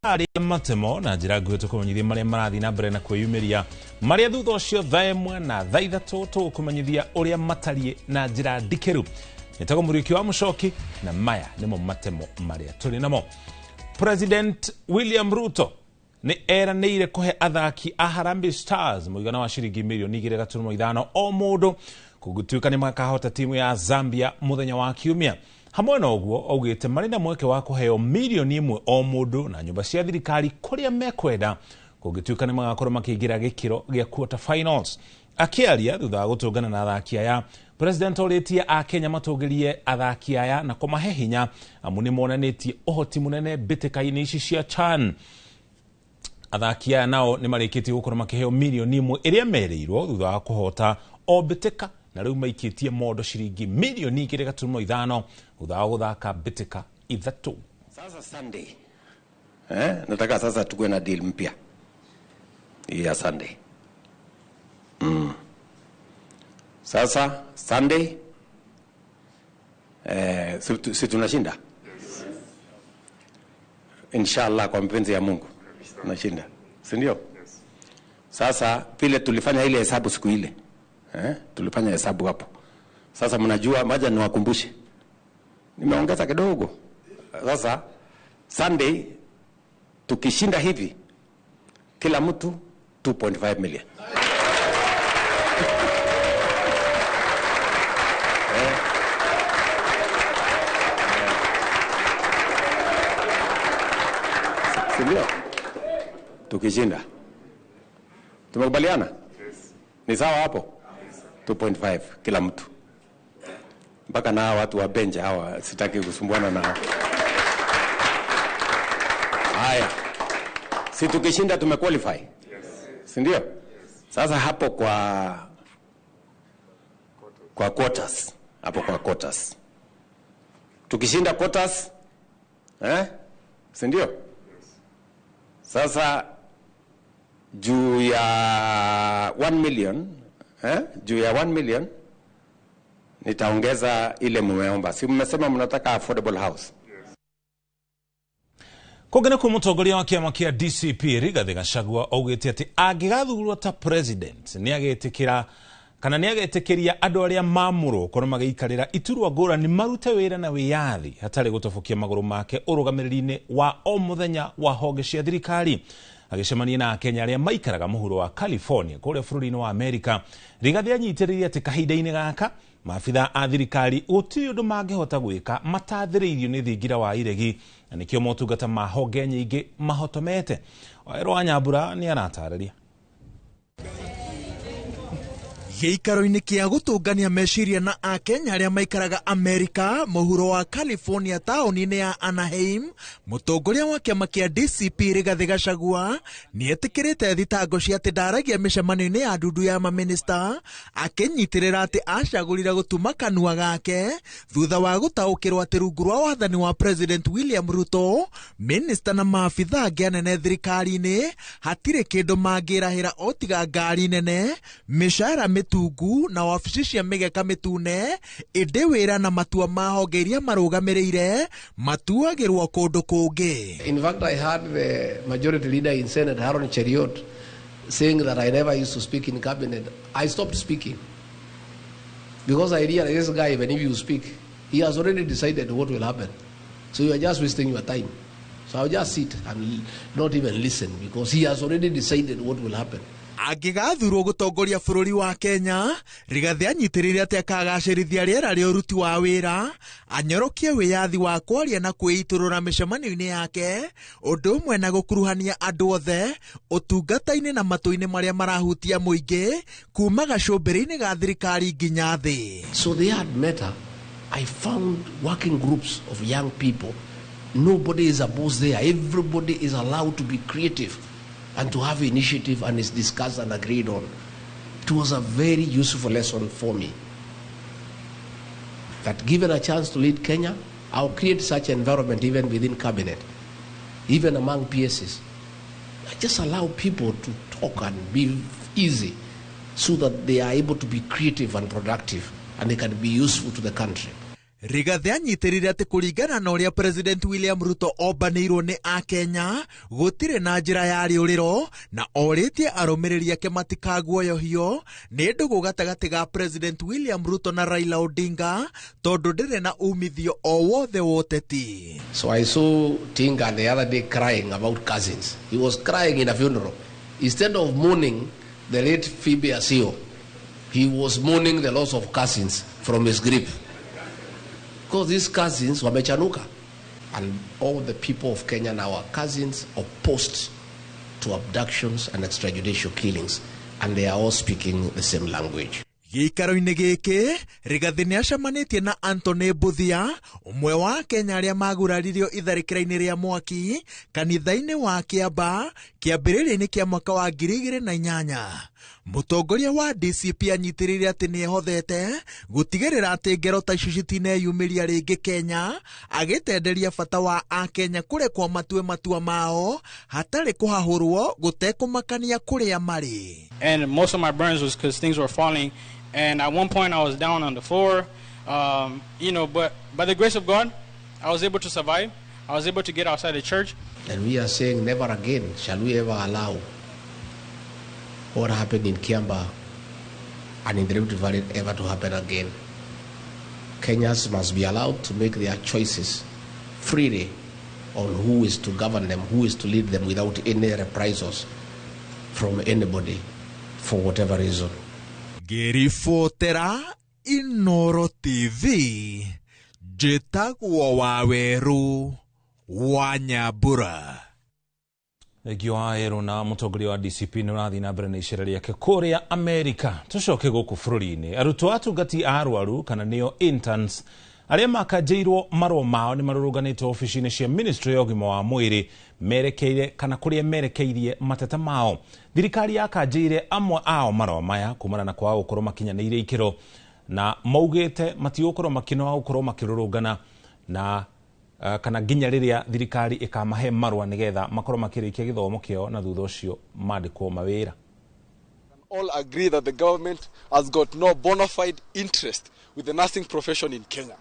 Rĩa matemo na njĩra nguhĩ tũkũmenyithia marĩa marathiĩ na mbere na kwĩyumĩria marĩa thutha ũcio thaa 1 na thaa 3 tũgũkũmenyithia ũrĩa matariĩ na njĩra ndikĩru. Nĩtagwo Mũriũki wa Mũcoki na maya nĩmo matemo marĩa tũrĩ namo. President William Ruto nĩ eranĩire kũhe athaki a Harambee Stars mũigana wa ciringi mirioni 2.5 o mũndũ kũngĩtuĩka nĩ makahota timu ya Zambia mũthenya wa kiumia. Hamwe na ũguo augĩte marĩ na mweke wa kũheo mirioni 1 o mũndũ na nyũmba cia thirikari kũrĩa mekwenda kũngĩtuĩka nĩ magakorwo makĩingĩra gĩkĩro gĩa quarter finals. Akĩaria thutha wa gũtũngana na athaki aya, President orĩtie a Kenya matũngĩrie athaki aya na kũmahe hinya amu nĩ monanĩtie ũhoti mũnene mbĩtĩka-inĩ ici cia CHAN. Athaki aya nao nĩ marĩkĩtie gũkorwo makĩheo mirioni 1 ĩrĩa merĩirwo thutha wa kũhota o mbĩtĩka na rĩu maikĩtie mondo ciringi mirioni 2.5 thutha wa gũthaka mbĩtĩka 3. Sasa Sunday, nataka sasa tukuwe na deal mpya ya Sunday. Sasa Sunday, si tunashinda? Inshallah kwa mpenzi ya Mungu tunashinda, si ndio? Sasa vile tulifanya ile hesabu siku ile, tulifanya hesabu hapo. Sasa mnajua, maja niwakumbushe, nimeongeza kidogo. Sasa Sunday tukishinda hivi kila mtu 2.5 million. Si ndio? Tukishinda. Tumekubaliana? Yes. Ni sawa hapo? 2.5 kila mtu. Mpaka na watu wa bench hawa sitaki kusumbuana nao. Haya. Si tukishinda tumequalify? Yes. Si ndio? Yes. Sasa hapo kwa quarters, hapo kwa quarters. Tukishinda quarters, si ndio? Yes. Sasa juu ya 1 million, juu ya 1 million nitaongeza ile mmeomba. Si mmesema mnataka affordable house? Kũngĩ nĩkuo mũtongoria wa kĩama kĩa DCP Rigathĩ Gachagua augĩte atĩ angĩgathurwo ta president nĩagetĩkĩra kana nĩagetĩkĩria andũ arĩa mamũrwo korwo magĩikarĩra iturwa ngũrani marute wĩra na wĩyathi hatarĩ gũtobokia magũrũ make ũrũgamĩrĩri-inĩ wa o mũthenya wa honge cia thirikari. Agĩcemania na Akenya arĩa maikaraga mũhuro wa California kũrĩa bũrũri-inĩ wa Amerika, Rigathĩ anyitĩrĩire atĩ kahinda-inĩ gaka maabitha a thirikari gũtirĩ ũndũ mangĩhota gwĩka matathĩrĩirio nĩ thingira wa iregi na nĩkĩo motungata ma honge nyingĩ mahotomete. Wawerũ wa Nyambura nĩ aratarĩria. Gĩikaro-inĩ kĩa gũtũngania meciria na Akenya arĩa maikaraga Amerika mũhuro wa California taũni-inĩ ya Anaheim, mũtongoria wa kĩama kĩa DCP Rigathĩ Gachagua nĩetĩkĩrĩte thitango cia atĩ ndaragia mĩcemanio-inĩ ya ndundu ya mamĩnĩsta, akĩnyitĩrĩra atĩ acagũrire gũtuma kanua gake thutha wa gũtaũkĩrwo atĩ rungu rwa wathani wa President William Ruto, mĩnĩsta na maabitha angĩ anene thirikari-inĩ hatirĩ kĩndũ mangĩrahĩra o tiga ngari nene, mĩcara mĩtungu na wabici cia mĩgeka mĩtune, ĩndĩ wĩra na matua ma honge iria marũgamĩrĩire matuagĩrwo kũndũ kũngĩ. In fact, I heard the majority leader in Senate, Aaron Cheruiyot, saying that I never used to speak in cabinet. I stopped speaking because I realized this guy, even if you speak, he has already decided what will happen. So you are just wasting your time. So I'll just sit and not even listen because he has already decided what will happen. Angĩgathurwo gũtongoria bũrũri wa Kenya, Rigathĩ anyitĩrĩire atĩ akagacĩrithia rĩera rĩa ũruti wa wĩra, anyorokie wĩyathi wa kwaria na kwĩitũrũra mĩcemanio-inĩ yake, ũndũ ũmwe na gũkuruhania andũ othe ũtungata-inĩ na matũ-inĩ marĩa marahutia mũingĩ kuma gacũmbĩrĩ-inĩ ga thirikari nginya thĩ. So they had met. I found working groups of young people. Nobody is a boss there. Everybody is allowed to be creative and to have initiative, and is discussed and agreed on. It was a very useful lesson for me. That given a chance to lead Kenya, I'll create such environment even within cabinet, even among PSs. I just allow people to talk and be easy so that they are able to be creative and productive and they can be useful to the country. Rigathi anyitĩrĩire atĩ kũringana na ũrĩa President William Ruto ombanĩirwo nĩ akenya gũtirĩ na njĩra ya rĩũrĩro, na orĩtie arũmĩrĩri ake matikaguoyohio nĩ ndũgũ gatagatĩ ga President William Ruto na Raila Odinga tondũ ndĩrĩ na umithio o wothe wa ũteti. So I saw Tinga the other day crying about cousins. He was crying in a funeral. Instead of mourning the late Phoebe Asio, he was mourning the loss of cousins from his grip. Because these cousins wamechanuka. And all the people of Kenya now are cousins opposed to abductions and extrajudicial killings. And they are all speaking the same language. Gĩikaro-inĩ gĩkĩ Rigathi nĩ acemanĩtie na Anthony Mbuthia, ũmwe wa Kenya arĩa maguraririo itharĩkĩra-inĩ rĩa mwaki kanitha-inĩ wa Kĩamba kĩambĩrĩria-inĩ kĩa mwaka wa 2008. Mũtongoria wa DCP anyitĩrĩire atĩ nĩ ehothete gũtigĩrĩra atĩ ngero ta icio citineyumĩria rĩngĩ Kenya, agĩtenderia bata wa akenya kũrekwo matue matua mao hatarĩ kũhahũrwo gũtekũmakania kũrĩa marĩ. And most of my burns was because things were falling. And at one point I was down on the floor, but by the grace of God, I was able to survive. I was able to get outside the church. And we are saying never again shall we ever allow what happened in Kiamba and in the Rift Valley ever to happen again. Kenyans must be allowed to make their choices freely on who is to govern them, who is to lead them without any reprisals from anybody for whatever reason. Ngĩribotera Inoro TV, njĩtagwo Wawerũ wa Nyambura. Thengio wa Wawerũ. Na mũtongoria wa DCP nĩ ũrathiĩ na mbere na icera rĩake kũrĩa Amerika. Tũcoke gũkũ bũrũri-inĩ, arutwo atungati a arwaru kana nĩo interns arĩa makanjĩirwo marũa mao nĩ marũrũnganĩte obici-inĩ cia ministry ya ũgima wa mwĩrĩ merekeire kana kũrĩa merekeirie mateta mao. Thirikari yakanjĩire amwe ao marũa maya kumana na kwaga gũkorwo makinyanĩire ikĩro, na maugĩte matigũkorwo makĩnoga gũkorwo makĩrũrũngana na kana nginya rĩrĩa thirikari ĩkamahe marũa nĩgetha makorwo makĩrĩkia gĩthomo kĩao na thutha ũcio mandĩkwo mawĩra. All agree that the government has got no bona fide interest with the nursing profession in Kenya.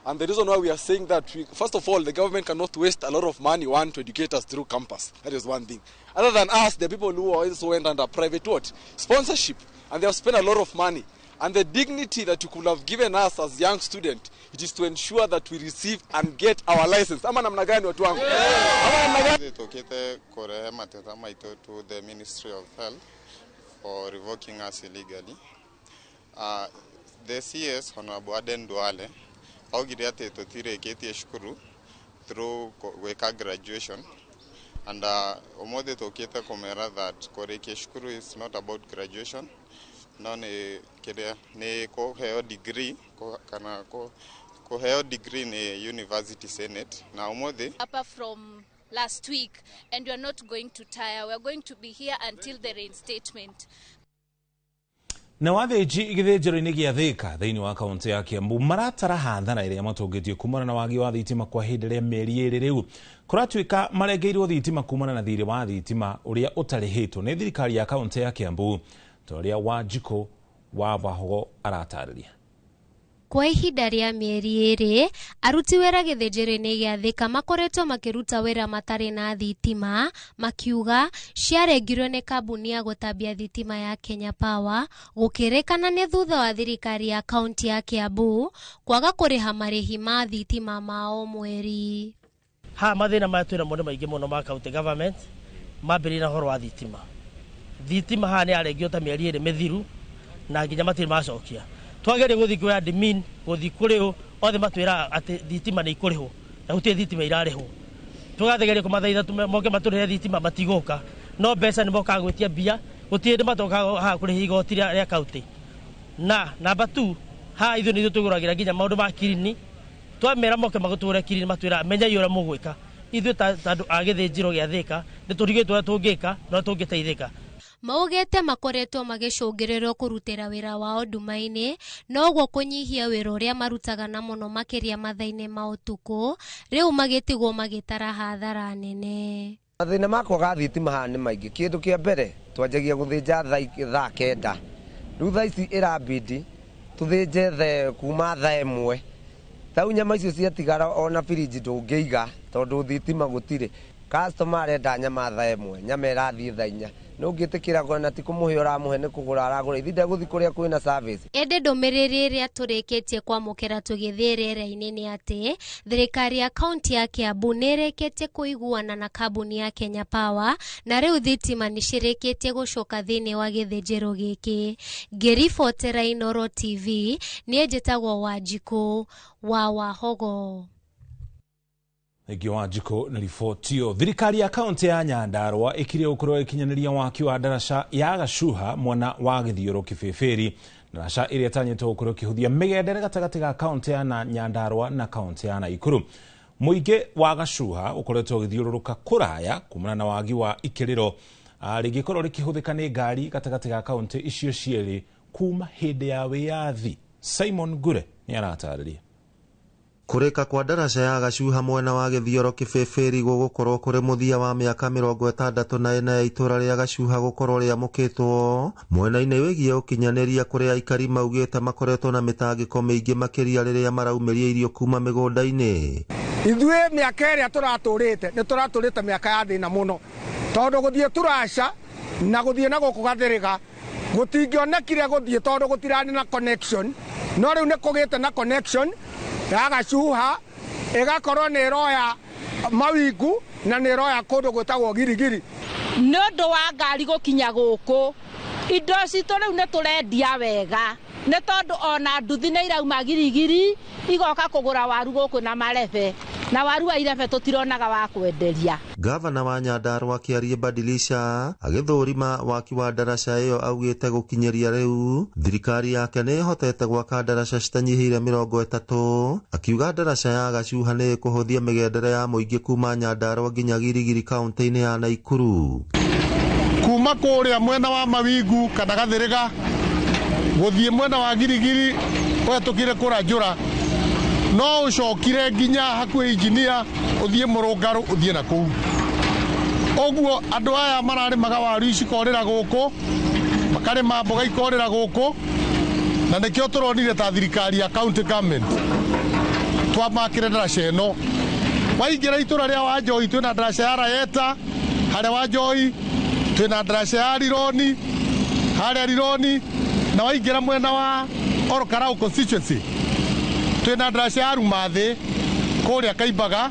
And the reason why we are saying that, first of all, the government cannot waste a lot of money, one, to educate us through campus. That is one thing. Other than us, the people who also went under private what? Sponsorship. And they have spent a lot of money. And the dignity that you could have given us as young students, it is to ensure that we receive and get our license. Ama namna gani watu wangu? Ama namna gani? Tukite kurehe mateta maitũ to the Ministry of Health for revoking us illegally. The CS, Honorable Aden Duale, augire atĩ tũtirĩkĩtie cukuru through gwĩka graduation, and ũmũthĩ tũkĩte kũmera that kũrĩkia cukuru is not about graduation, no nĩ kĩrĩa nĩ kũheo degree kana kũheo degree nĩ University Senate, na ũmũthĩ Upper from last week, and we are not going to tire. We are going to be here until the reinstatement. Na wathĩnji gĩthĩnjĩro-inĩ gĩa Thĩka thĩinĩ wa kaũntĩ ya Kiambu maratara hathara ĩrĩa matũngĩtie kumana na wagi wa thitima kwa ihinda rĩa mĩeri 2 rĩu. Kũratuĩka marengeirwo thitima kumana na thirĩ wa thitima ũrĩa ũtarĩhĩtwo nĩ thirikari ya kaũntĩ ya Kiambu, ta ũrĩa Wanjikũ wa Wahogo aratarĩria. Kwa ihinda rĩa mĩeri 2, aruti wĩra gĩthĩnjĩro-inĩ gĩa Thĩka makoretwo makĩruta wĩra matarĩ na thitima, makiuga ciarengirwo nĩ kambuni ya gũtambia thitima ya Kenya Power, gũkĩrĩkana nĩ thutha wa thirikari ya kaunti ya Kiambu kwaga kũrĩha marĩhi ma thitima ma o mweri. Haha mathĩna maya twĩna mo nĩ maingĩ mũno ma county government, mambĩrĩria na ũhoro wa thitima. Thitima haha nĩ yarengirwo ta mĩeri 2 mĩthiru na nginya matirĩ macokia. Twageria gũthiĩ kwĩ admin, gũthiĩ kũrĩ ũ, othe matwĩraga atĩ thitima nĩ ikũrĩhwo, na gũtirĩ thitima irarĩhwo. Tũgathegeria kũmathaitha moke matũrĩhe thitima, matigũka, no mbeca nĩ mokaga gwĩtia mbia, gũtirĩ hĩndĩ matokaga haha kũrĩha igoti rĩa kaunti. Na namba 2, haha ithuĩ nĩ ithuĩ tũgũragĩra nginya maũndũ ma kirini. Twamera moke magũtũgũre kirini, matwĩraga menyai ũrĩa mũgwĩka. Ithuĩ ta andũ a gĩthĩnjĩro gĩa Thĩka nĩ tũrigĩtwo ũrĩa tũngĩka na ũrĩa tũngĩteithĩka. Maugĩte makoretwo magĩcũngĩrĩrwo kũrutĩra wĩra wao nduma-inĩ, noguo kũnyihia wĩra ũrĩa marutaga na mũno makĩria mathaa-inĩ ma ũtukũ, rĩu magĩtigwo magĩtara hathara nene. Mathĩna ma kwaga thitima haha nĩ maingĩ. Kĩndũ kĩa mbere twanjagia gũthĩnja thaa 9, rĩu thaa ici ĩrabidi tũthĩnje kuma thaa 1. Tau nyama icio ciatigara ona firiji ndũngĩiga tondũ thitima gũtirĩ. Customer arenda nyama thaa 1, nyama ĩrathiĩ thaa 4. Nũngĩtĩkĩra na ti kũmũhe ũramũhe nĩ kũgũra aragũra. Ithinda gũthiĩ kũrĩa kwĩna service. Ĩndĩ ndũmĩrĩri ĩrĩa tũrĩkĩtie kwamũkĩra tũgĩthiĩ rĩera-inĩ nĩ atĩ thirikari ya kaunti ya Kiambu nĩ ĩrĩkĩtie kũiguana na kambuni ya Kenya Power na rĩu thitima nĩ cirĩkĩtie gũcoka thĩinĩ wa gĩthĩnjĩro gĩkĩ. Ngĩribotera Inooro TV niĩ njĩtagwo Wanjikũ wa Wahogo. Thengiũ Wanjikũ nĩ riboti ĩyo. Thirikari ya kaunti ya Nyandarua ĩkirie gũkorwo ĩkinyanĩria waki wa ndaraca ya Gacuha mwena wa Gĩthiũrũ Kĩbĩbĩri. Ndaraca ĩrĩa ĩtanyĩtwo gũkorwo ĩkĩhũthia mĩgendere gatagatĩ ga kaunti ya Nyandarua na kaunti ya Naikuru. Mũingĩ wa Gacuha ũkoretwo ũgĩthiũrũrũka kũraya kumana na wagi wa ikĩrĩro rĩngĩkorwo rĩkĩhũthĩka nĩ ngari gatagatĩ ga kaunti icio cierĩ kuma hĩndĩ ya wĩyathi. Simon Ngure nĩ aratarĩria. Kũrĩka kwa ndaraca ya Gacuha mwena wa Gĩthioro Kĩbĩbĩri gũgũkorwo kũrĩ mũthia wa mĩaka 64 ya itũra rĩa Gacuha gũkorwo rĩamũkĩtwo mwena-inĩ wĩgiĩ ũkinyanĩria kũrĩa aikari maugĩte makoretwo na mĩtangĩko mĩingĩ makĩria rĩrĩa maraumĩria irio kuma mĩgũnda-inĩ. Ithuĩ mĩaka ĩrĩa tũratũrĩte nĩ tũratũrĩte mĩaka ya thĩna mũno tondũ gũthiĩ Turaca na gũthiĩ na gũkũ Gathĩrĩga gũtingĩonekire gũthiĩ tondũ gũtirarĩ na connection, no rĩu nĩ kũgĩte na connection ya Gacuha ĩgakorwo nĩ ĩroya mawingu na nĩ ĩroya kũndũ gwĩtagwo Girigiri. Nĩ ũndũ wa ngari gũkinya gũkũ indo citũ rĩu nĩ tũrendia wega nĩ tondũ ona nduthi nĩ irauma Girigiri igoka kũgũra waru gũkũ na marebe na waru wa irebe tũtironaga wa kwenderia. Gavana wa Nyandarua Kĩarie Badilisha agĩthũrima waki wa ndaraca ĩyo augĩte gũkinyĩria rĩu thirikari yake nĩ ĩhotete gwaka ndaraca citanyihĩire 30, akiuga ndaraca ya Gacuha nĩ ĩkũhũthia mĩgendere ya mũingĩ kuma Nyandarua nginya Girigiri kaunti-inĩ ya Naikuru. Kuma kũrĩa mwena wa Mawingu kana Gathĩrĩga gũthiĩ mwena wa Girigiri ũhetũkire kũra Njũra no ũcokire nginya hakuhĩ injinia ũthiĩ mũrũngarũ ũthiĩ na kũu. Ũguo andũ aya mararĩmaga waru ici cikorĩra gũkũ, makarĩma mboga ikorĩra gũkũ, na nĩkĩo tũronire ta thirikari ya county government twamakĩre ndaraca ĩno. Waingĩra itũra rĩa Wanjohi twĩna ndaraca ya Rayeta harĩa Wanjohi, twĩna ndaraca ya Rironi harĩa Rironi, na waingĩra mwena wa Ol Kalou constituency twĩna ndaraca ya Rumathĩ kũrĩa Kaimbaga,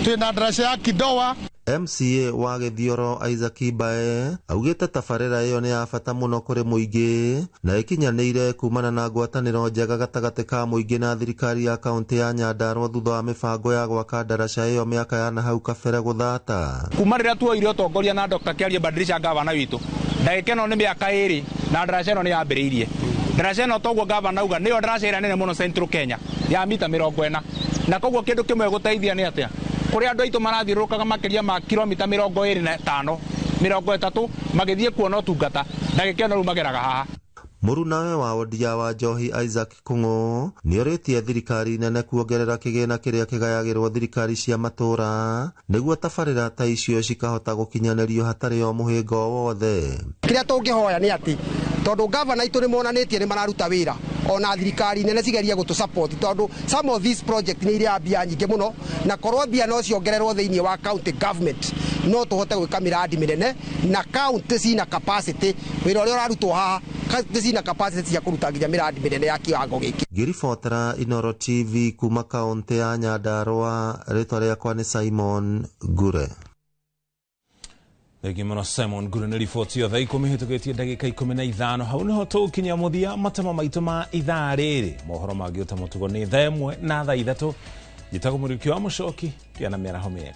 twĩna ndaraca ya Kidoa. MCA wa Gĩthioro Isaac Mbae augĩte tabarĩra ĩyo nĩ ya bata mũno kũrĩ mũingĩ na ĩkinyanĩire kumana na ngwatanĩro njega gatagatĩ ka mũingĩ na thirikari ya kaunti ya Nyandarua thutha wa mĩbango ya gwaka ndaraca ĩyo mĩaka ya nahau kabere gũthata. Kuma rĩrĩa tuoire ũtongoria na Dr. Kĩarie Badilisha gavana witũ, ndagĩka ĩno nĩ mĩaka 2 na ndaraca ĩno nĩ yambĩrĩirie. Ndaraca ĩno toguo gavana auga nĩyo ndaraca ĩrĩa nene mũno Central Kenya ya mita 40, na koguo kĩndũ kĩmwe gũteithia nĩ atĩa kũrĩa andũ aitũ marathiũrũrũkaga makĩria ma kilomita 25 30 magĩthiĩ kuona ũtungata, ndagĩka ĩno rĩu mageraga haha. Mũrunawe wa Odia wa Njohi Isaac Kung'u nĩorĩtie thirikari nene kuongerera kĩgĩna kĩrĩa kĩgayagĩrwo thirikari cia matũra nĩguo tabarĩra ta icio cikahota gũkinyanĩrio hatarĩ o mũhĩnga o wothe. Kĩrĩa tũngĩhoya nĩ atĩ tondũ gavana aitũ nĩ monanĩtie nĩ mararuta wĩra ona thirikari nene cigerie gũtũ support tondũ some of these project nĩ iria mbia nyingĩ mũno na korwo mbia no ciongererwo thĩinĩ wa county government no tũhote gwĩka mĩradi mĩnene na county cina capacity wĩra ũrĩa ũrarutwo haha county cina capacity cia kũruta nginya mĩradi mĩnene ya kĩwango gĩkĩ. Ngĩribotera Inooro TV kuma kaunti ya Nyandarua, rĩtwa rĩakwa nĩ Simon Ngure. Thengiũ mũno Simon Ngure nĩ riboti ĩyo. Thaa 10 hĩtũkĩtie ndagĩka 15 hau nĩho tũgũkinyia mũthia matemo maitũ ma ithaa rĩrĩ. Mohoro mangĩ ũta mũtugo nĩ thaa 1 na thaa 3. Njĩtagwo Mũriũki wa Mũcoki, gĩa na mĩaraho mĩega.